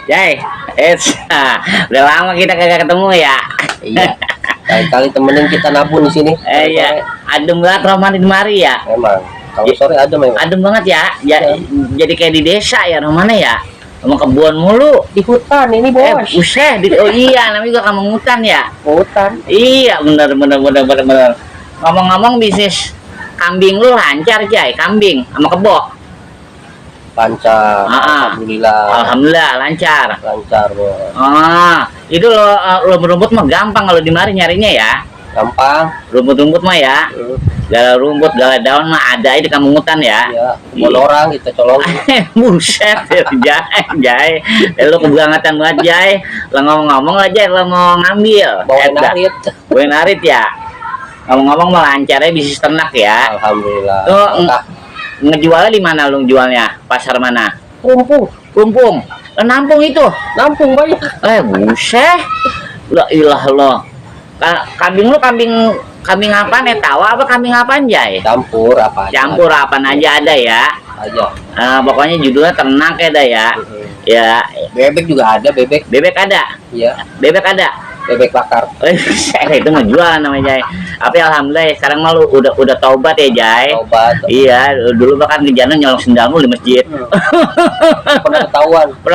Jai, udah lama kita kagak ketemu ya. Iya. Kali-kali temenin kita nabung di sini. Iya, adem banget Roman di mari ya. Memang. Kalau sore adem memang. Adem banget ya. Jadi kayak di desa ya Romannya ya. Sama kebun mulu. Di hutan ini bos. Oh iya, namanya juga kampung hutan ya. Hutan. Iya, bener. Ngomong-ngomong bisnis kambing lu lancar Jai, kambing sama kebo. Lancar. Alhamdulillah lancar. Lancar bos. Itu lo rumput mah gampang kalau di mari nyarinya ya. Gampang. Rumput mah ya. Gala rumput, gala daun mah ada di kampung hutan ya. Iya. Mau orang kita colong. Buset, Jai. Lu kebangetan banget Jai. Lo ngomong-ngomong aja lo mau ngambil. Bawain arit ya. Ngomong-ngomong mau lancarnya bisnis ternak ya. Alhamdulillah. Tuh, ngejualnya di mana lu jualnya? Pasar mana? Kumpung. Nampung itu. Nampung banyak. Buset. La ilah lo. Kambing lu kambing apaan ya? Tawa apa kambing apaan Jai? Campur apa aja. Campur apaan aja ada ya. Pokoknya judulnya ternak ya dah ya. Ya. Bebek juga ada, bebek. Bebek ada. Iya. Bebek ada. Bebek bakar. Itu mah jualan namanya Jai. Tapi alhamdulillah sekarang mah lu udah taubat ya Jai. Taubat. Iya, dulu bahkan kejadian nyolong sendal lu di masjid. Pernah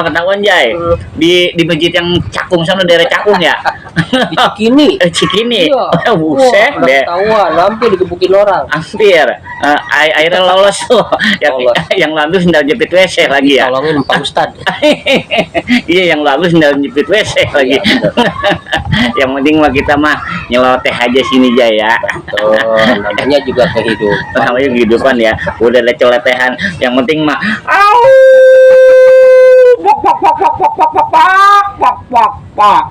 ketahuan Jai. Di masjid yang Cakung sana, daerah Cakung ya. Di Cikini. Iya. Buset deh. Ketahuan, hampir digebukin orang. Hampir. Akhirnya lolos tuh. Yang lalu sendal jepit WC lagi ya. Tolongin Pak Ustad. Iya, yang lalu sendal jepit WC lagi. Yang penting mah kita mah nyeloteh aja sini Jaya. Namanya juga kehidupan. Namanya kehidupan ya. Udah ada coletehan. Yang penting mah bak